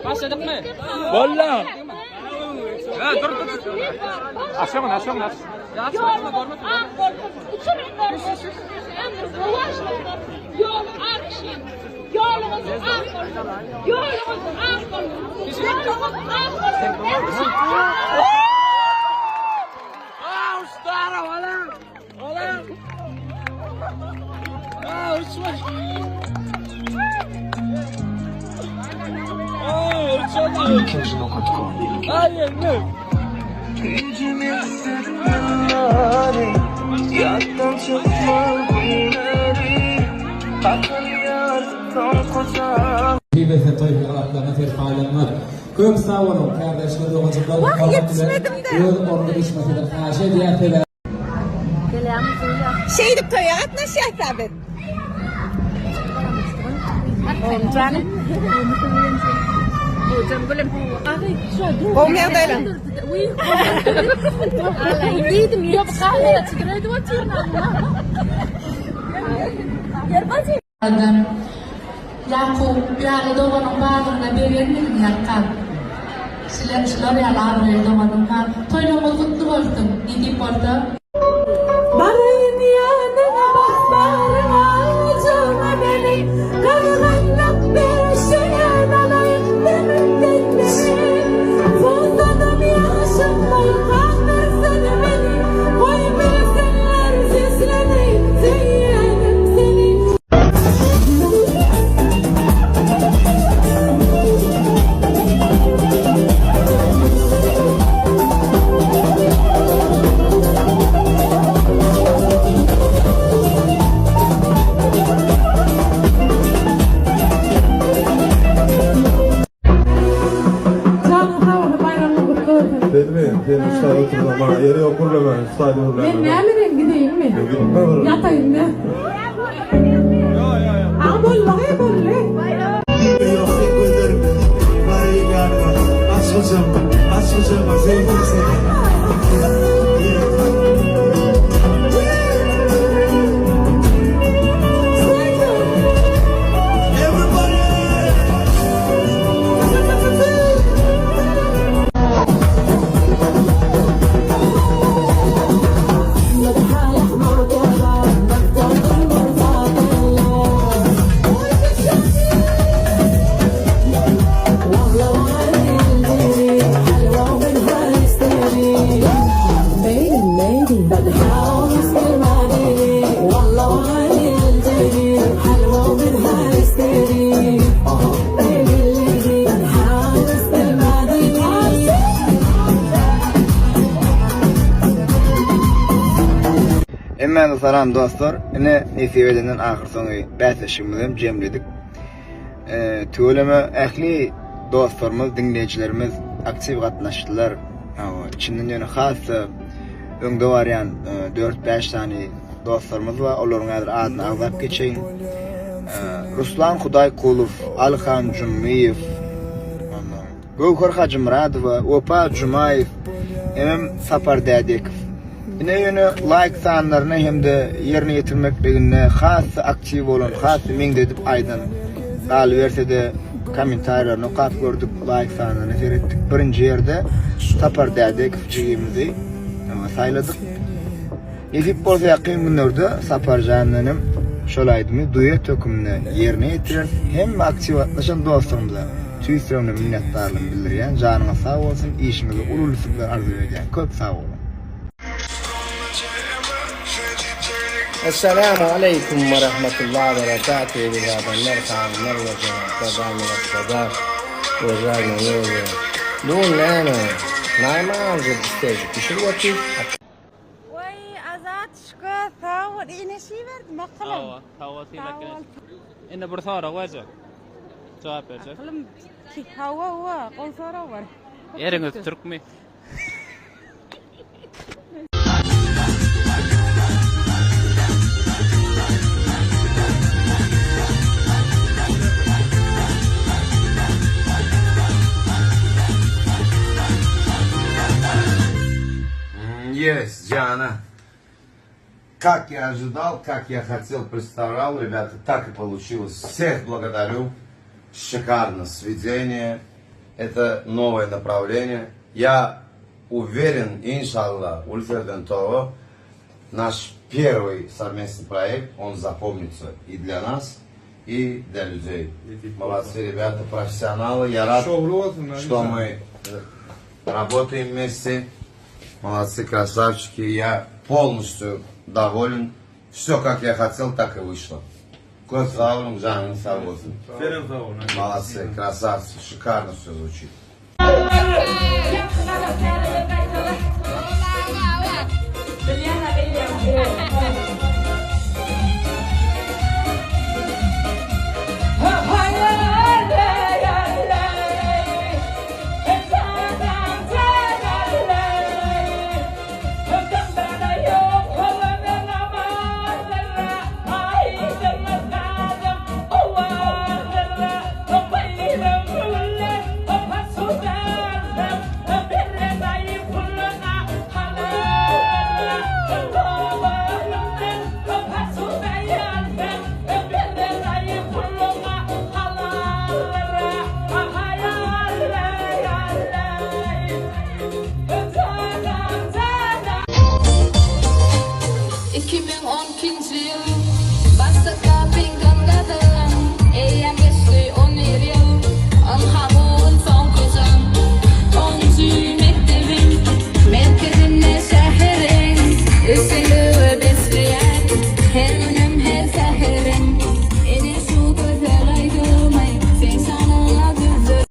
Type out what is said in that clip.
Başladykmy? Bolla. Dur dur. Aşağı aşağı aşağı. Ýol ak şir. Ýoluňyz ak bolsun. Ýoluňyz ak bolsun. Ýoluňyz ak bolsun. Nesip etse toý halatlaryna serpaýlanmaz. Köp sag boluň kärdeşler doganjyklar hormat bilen öz ornuna düşmesidir haýyş edýän sebäbi. Şeýdip toýa gatnaşýas-a biz. Janym. Gowy ýagdaýlar. Adam, Ýakup ýaly doganyň barlygyna begendigiň ýalkap. Şular ýaly abraýly doganyň bar. Toýlaryňyz gutly bolsun, nesip bolsa. Baraýyn ýanyňa bas bagryňa jana meni Gazganlyk berşeýän alaýyn demiňden meni Suwsadym ýaşym bolkandyrsyn meni Goý bilsinler sesleneýin söýýänim seni. Janyň sag bolsun baýramyň gutly bolsun. Sen mi? Sen üç saat otursan bana yeri yok gürleme. Üç saat gürleme. Men näme edeyim gideýinmi? Gitme bir. Ýataýyn da. A bolmagy boldy. Yok sen gözlerim. Varayım yanına. Aç kucağıma. Aç kucağıma. Sevdim seni. Everybody! Hemmäňize salam dostlar. Ine nesip edenden ahyr soňy bäsleşigimizem jemledik. Tüweleme ähli dostlarymyz, diňleýjilerimiz aktiw gatnaşdylar. Içinden ýöne has-da öňde barýan 4-5 sany dostlarymyz bar. Olaryň häzir adyny agzap geçeýin. Ruslan Hudaýkulow, Alyhan Jummiýew, Göwher Hajymyradowa, Wepa Jumaýew hemem Sapar Dädekow. Ine ýöne laýk sanlaryna hem-de ýerine ýetirmekliginde has-da aktiw bolan, has-da meňzedip aýdan, galyberse-de kommentariýalaryny okap gördük, laýk sanlaryna seretdik. Birinji ýerde Sapar Dädekow jigimizi saýladyk. Nesip bolsa ýakyn günlerde Saparjan bilenem şol aýdymy duet höküminde ýerine ýetireris. Hemme aktiw gatnaşan dostlarymyza tüýs ýüregimden minnetdarlygymy bildirýän. Janyňyz sag bolsun, işiňizde uly üstünlikler arzuw edýän. Köp sag boluň. Essalamu aleýkum we rahmetullah berekatuh eziz adamlar hanymlar we jenaplar damy gospodar uvažaýmy Bu gün näme Naýman isleýjik bişirip otyr. Waý Azat şükür sag bol ene şiberdim akylym. Hawa, sag bol Sylak ene. Indi bir sorag berjek. Jogap berjek. Akylym hawa hawa gowy sorag bar. Eriňiz türkmi? Есть, Диана. Как я ожидал, как я хотел, представлял, ребята, так и получилось. Всех благодарю. Шикарно. Сведение. Это новое направление. Я уверен, иншаллах, Ульферден Това, наш первый совместный проект, он запомнится и для нас, и для людей. Молодцы, ребята, профессионалы. Я рад, что мы э, работаем вместе. Молодцы, красавчики. Я полностью доволен. Все, как я хотел, так и вышло. Köp sag boluň, janyň sag bolsun. Молодцы, красавцы, шикарно все звучит. Ýakyn.